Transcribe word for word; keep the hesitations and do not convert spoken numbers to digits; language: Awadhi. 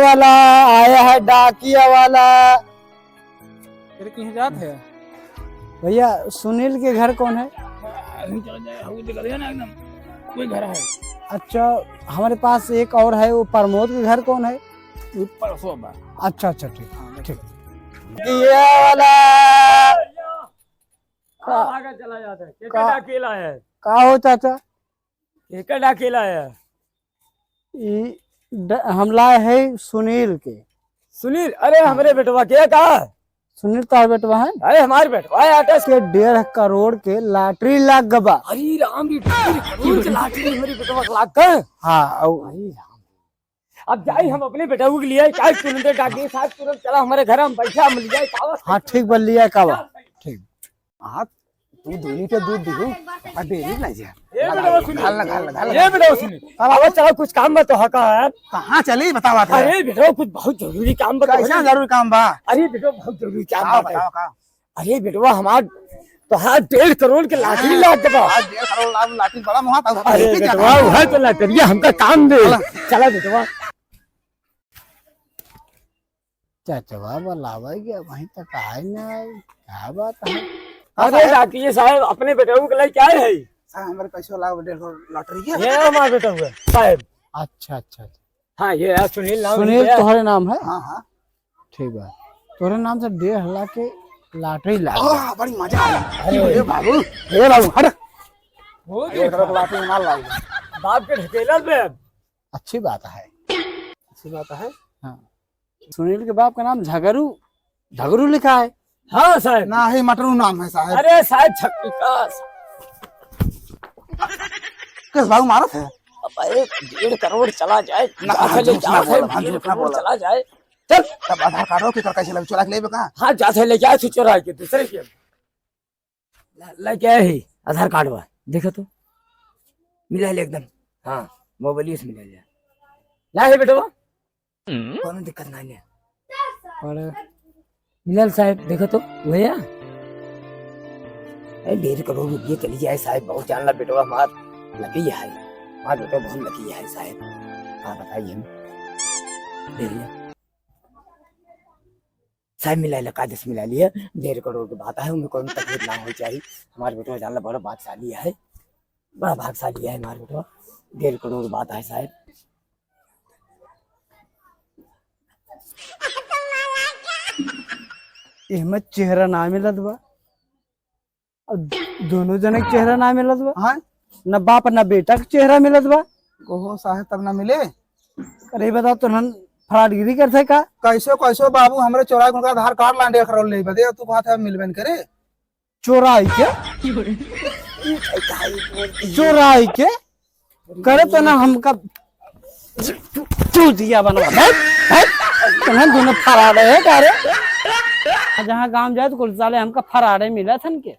वाला आया है, डाकिया वाला। तेरे कहीं जात है? भैया, सुनील के घर कौन है? अभी चला जाए, हम दिखा दिया ना एकदम, कोई घर है। अच्छा, हमारे पास एक और है, वो प्रमोद के घर कौन है? वो परसों बा। अच्छा, अच्छा, ठीक, हाँ, ठीक। ये वाला। हाँ, आगे चला जाता है। का, का अकेला है? का हो चाचा? केकर डाकिया लाया? ई ड-, हम लाए है सुनील के। सुनील? अरे, हमरे बेटवा के का? सुनील तोहर बेटवा है? अरे, हमार बेटवा है, आटा के डेढ़ करोड़ के lottery लाग गबा। अरे राम रे, डेढ़ करोड़ के lottery हमरे बेटवा के लाग गए। हाँ, अउ अरे राम। अब जाई हम अपने बेटवा के लिए, क्या तुरंत डाकिया साहब, तुरंत चला हमरे घर, हम बैठा, हम लिया का बा। हाँ, ठीक बा, लिया का बा। ठीक। आप तू दूनी के दूध दिहू, आ डेरी ला जा। ए बेटवा सुनी। घाल ना, घाल ना, घाल ना। ए बेटवा सुनी। अब आवा चला, कुछ काम में तो हका है। कहाँ चली, बतावा था। अरे बेटवा, कुछ बहुत जरूरी काम बा। कैसा जरूरी काम बा? अरे बेटवा, बहुत जरूरी काम का बा। बतावा का? अरे बेटवा, हमार, तोहार डेढ़ करोड़ के lottery लाग गबा। आज डेढ़ करोड़ लाग, lottery बड़ा मुहा था। अरे बेटवा, वह तो lottery हमका काम दे। चला। चला बेटवा। चचवा बुलावे के अबहीं तक आए ना आए, का बात है? अरे साहब। डाकिया साहब, अपने बेटऊ के लिए क्या है? साहब, हमारे पैसे वाला डेढ़ करोड़ lottery है। ये हमारे बेटऊ है, साहब। अच्छा, अच्छा, अच्छा। हाँ, ये है सुनील नाम सुनील लिखा है। तोहरे नाम है? हाँ, हाँ। ठीक बा। तोहरे नाम से डेढ़ लाख के lottery लाग गया। आह, बड़ी मजा आया। अरे। ए बाबू, ए बाबू, हट। वो डेढ़ करोड़ lottery ना लाग गया। बाप के ढकेला पे। अच्छी बात है। अच्छी बात है। हाँ। सुनील के बाप का नाम झगरू, झगरू लिखा है। हाँ साहब। ना ही मटरू नाम है साहब। अरे साहब, छक्का। किस भाव मारत है? अब एक डेढ़ करोड़ चला जाए, ना, जहाँ से ले झूठ ना जाओ साहब, बोला, हाँ, डेढ़ झूठ ना करोड़ बोला। चला जाए। चल। तब आधार कार्ड हो, केकर कैसे लेबे, चोरा के लेबे का? हाँ, जहाँ से ले जाए, तू चोरा के, दूसरे के। ला, ला, क्या है? आधार कार्ड बा, देखो तो। मिला ले एकदम। हाँ, मोबाइल से मिला ले। ला है बेटवा। कोनो दिक्कत ना है। अरे। मिलल साहब, देखो तो, भैया। ए, डेढ़ करोड़ रुपये चली जाए साहब, बहुत जानला बेटवा हमार lucky है। हमार बेटवा बहुत lucky है साहब। हाँ, बताइए हम। ले लिया। साहब मिला लिया, कायदे से मिला लिया, डेढ़ करोड़ के बात है, उनमें कोई तकलीफ ना होनी चाहिए। हमारे बेटवा जानला बड़ा भाग्यशाली है, बड़ा भाग्यशाली है हमारे बेटवा, डेढ़ करोड़ के बात है साहब। एहमे चेहरा ना मिलत बा। अब दोनों जने के चेहरा ना मिलत बा। हाँ? न बाप न बेटा के चेहरा मिलत बा। ओहो साहब, तब ना मिले? अरे बताओ, तोहन फराडगिरी करते का? कैसे, कैसे बाबू, हमरे चोराई के उनका आधार कार्ड लान डेढ़ करोड़ ले बदे, तू कहत है मिलबे न करे। चोराई के? चोराई के? करे तो ना हमका चूतिया बनवा। हैं? हैं? तोहन दोनों फराड है का रे? जहाँ गाँव जाए तो कुल साले हमका फराडे मिलत हन के।